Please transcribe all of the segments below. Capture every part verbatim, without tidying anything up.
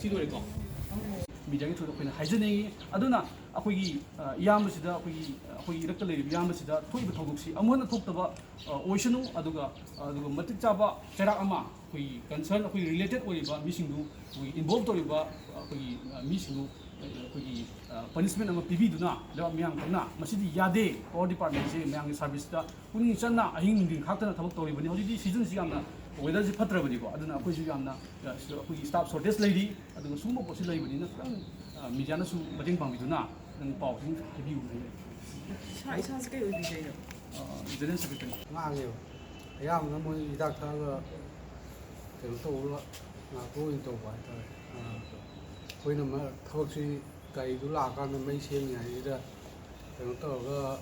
ꯁꯤ ꯂꯣꯏꯔꯦꯀꯣ꯫ ꯃꯤꯗꯤꯌꯥꯒꯤ ꯊ꯭ꯔꯨꯗ ꯑꯩꯈꯣꯏꯅ ꯍꯥꯏꯖꯅꯤꯡꯉꯤ꯫ ꯑꯗꯨꯅ ꯑꯩꯈꯣꯏꯒꯤ, ꯑ, ꯏꯌꯥꯝꯕꯁꯤꯗ, ꯑꯩꯈꯣꯏꯒꯤ, ꯑ, ꯑꯩꯈꯣꯏꯒꯤ ꯏꯔꯛꯇ ꯂꯩꯔꯤꯕ ꯏꯌꯥꯝꯕꯁꯤꯗ ꯊꯣꯛꯏꯕ ꯊꯧꯗꯣꯛꯁꯤ ꯑꯃꯨꯛ ꯍꯟꯅ ꯊꯣꯛꯇꯕ, ꯑ, ꯑꯣꯏꯁꯅꯨ꯫ ꯑꯗꯨꯒ, ꯑ, ꯑꯗꯨꯒ ꯃꯇꯤꯛ ꯆꯥꯕ ꯆꯩꯔꯥꯛ ꯑꯃ ꯑꯩꯈꯣꯏꯒꯤ ꯀꯟꯁꯔꯟ, ꯑꯩꯈꯣꯏꯒꯤ ꯔꯤꯂꯦꯇꯦꯠ ꯑꯣꯏꯔꯤꯕ ꯃꯤꯁꯤꯡꯗꯨ, ꯑꯩꯈꯣꯏꯒꯤ ꯏꯟꯚꯣꯜꯕ ꯇꯧꯔꯤꯕ, ꯑ, ꯑꯩꯈꯣꯏꯒꯤ, ꯑ, ꯃꯤꯁꯤꯡꯗꯨ, ꯑ, ꯑꯩꯈꯣꯏꯒꯤ, ꯑ, ꯄꯅꯤꯁꯃꯦꯟ ꯑꯃ ꯄꯤꯕꯤꯗꯨꯅ ꯂꯩꯕꯥꯛ ꯃꯤꯌꯥꯝ ꯈꯪꯅ꯫ ꯃꯁꯤꯗꯤ ꯌꯥꯗꯦ꯫ ꯄꯥꯋꯔ ꯗꯤꯄꯥꯔꯠꯃꯦꯟꯁꯦ ꯃꯌꯥꯝꯒꯤ ꯁꯥꯔꯚꯤꯁꯇ ꯄꯨꯛꯅꯤꯡ ꯆꯪꯅ ꯑꯍꯤꯡ ꯅꯨꯡꯊꯤꯟ ꯈꯥꯛꯇꯅ ꯊꯕꯛ ꯇꯧꯔꯤꯕꯅꯤ꯫ ꯍꯧꯖꯤꯛꯇꯤ ꯁꯤꯖꯟꯁꯤ ꯌꯥꯝꯅ, ꯋꯦꯗꯔꯁꯤ ꯐꯠꯇ꯭ꯔꯕꯅꯤꯀꯣ꯫ ꯑꯗꯨꯅ ꯑꯩꯈꯣꯏꯁꯨ ꯌꯥꯝꯅ, ꯑ, ꯑꯩꯈꯣꯏꯒꯤ ꯁ꯭ꯇꯥꯐ ꯁꯣꯔꯇꯦꯖ ꯂꯩꯔꯤ꯫ ꯑꯗꯨꯒ ꯁꯤꯒꯨꯝꯕ ꯄꯣꯠꯁꯤ ꯂꯩꯕꯅꯤꯅ ꯈꯤꯇꯪ, ꯑ, ꯃꯤꯗꯤꯌꯥꯅꯁꯨ ꯃꯇꯦꯡ ꯄꯥꯡꯕꯤꯗꯨꯅ ꯈꯤꯇꯪ ꯄꯥꯎ ꯈꯤꯇꯪ ꯍꯥꯏꯕꯤꯌꯨ ꯍꯥꯏꯖꯔꯤ꯫ ꯏꯁꯥ, ꯏꯁꯥꯁꯦ ꯀꯩ ꯑꯣꯏꯕꯤꯗꯣꯏꯅꯣ? ꯑ, ꯖꯦꯅꯔꯦꯜ ꯁꯦꯀ꯭ꯔꯦꯇꯔꯤ꯫ ꯉꯥꯡꯉꯦꯕ꯫ ꯑꯌꯥꯝꯕꯅ ꯃꯣꯏ ꯍꯤꯗꯥꯛ ꯊꯛꯑꯒ ꯀꯩꯅꯣ ꯇꯧꯔꯒ ꯉꯥꯛꯇ ꯑꯣꯏꯅ ꯇꯧꯕ ꯍꯥꯏꯇꯥꯔꯦ꯫ ꯑ, ꯑꯩꯈꯣꯏꯅ ꯃ-, ꯊꯕꯛꯁꯤ ꯒꯥꯔꯤꯗꯨ ꯂꯥꯛꯑꯀꯥꯟꯗ ꯃꯩ ꯁꯦꯝꯃꯤꯉꯩꯁꯤꯗ ꯀꯩꯅꯣ ꯇꯧꯔꯒ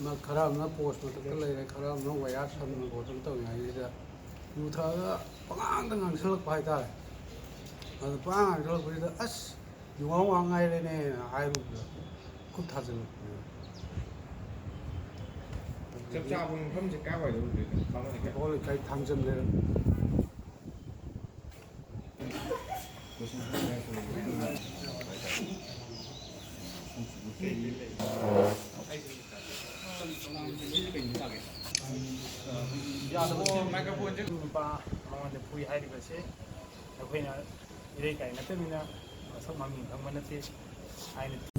ꯃ-, ꯈꯔ ꯑꯃꯅ ꯄꯣꯁ ꯃꯊꯛꯇ ꯂꯩꯔꯦ, ꯈꯔ ꯑꯃꯅ ꯋꯥꯌꯔ ꯁꯝꯗꯅ ꯈꯣꯠꯇꯅ ꯇꯧꯔꯤꯉꯩꯁꯤꯗ ꯌꯨ ꯊꯛꯑꯒ ꯄꯉꯥꯡꯗ ꯉꯥꯡꯁꯜꯂꯛꯄ ꯍꯥꯏꯇꯥꯔꯦ꯫ ꯑꯗꯨ ꯄꯉꯥꯡ ꯉꯥꯡꯁꯜꯂꯛꯄꯁꯤꯗ, "ꯑꯁ, ꯌꯨ ꯉꯥꯎ ꯉꯥꯡ ꯉꯥꯏꯔꯦꯅꯦꯅ" ꯍꯥꯏꯔꯨꯕꯗ ꯈꯨꯠ ꯊꯥꯖꯤꯜꯂꯛꯄꯅꯦꯕ꯫ ꯆꯞ ꯆꯥꯕ ꯃꯐꯝꯁꯦ ꯀꯥꯏꯋꯥꯏꯗ ꯑꯣꯏꯗꯣꯏꯅꯣ? ꯈꯪꯉꯝꯒꯅꯤ? ꯀꯩꯕꯥꯎ ꯂꯩꯀꯥꯏ ꯊꯥꯡꯖꯝ ꯂꯩꯔꯛ꯫ ꯅꯨꯄꯥ ꯃꯉꯣꯟꯗ ꯐꯨꯏ ꯍꯥꯏꯔꯤꯕꯁꯤ ꯑꯩꯈꯣꯏꯅ ꯏꯔꯩ ꯀꯥꯏ ꯅꯠꯇꯕꯅꯤꯅ ꯃꯁꯛ ꯃꯃꯤꯡ ꯈꯪꯕ ꯅꯠꯇꯦ꯫ ꯑꯩꯅ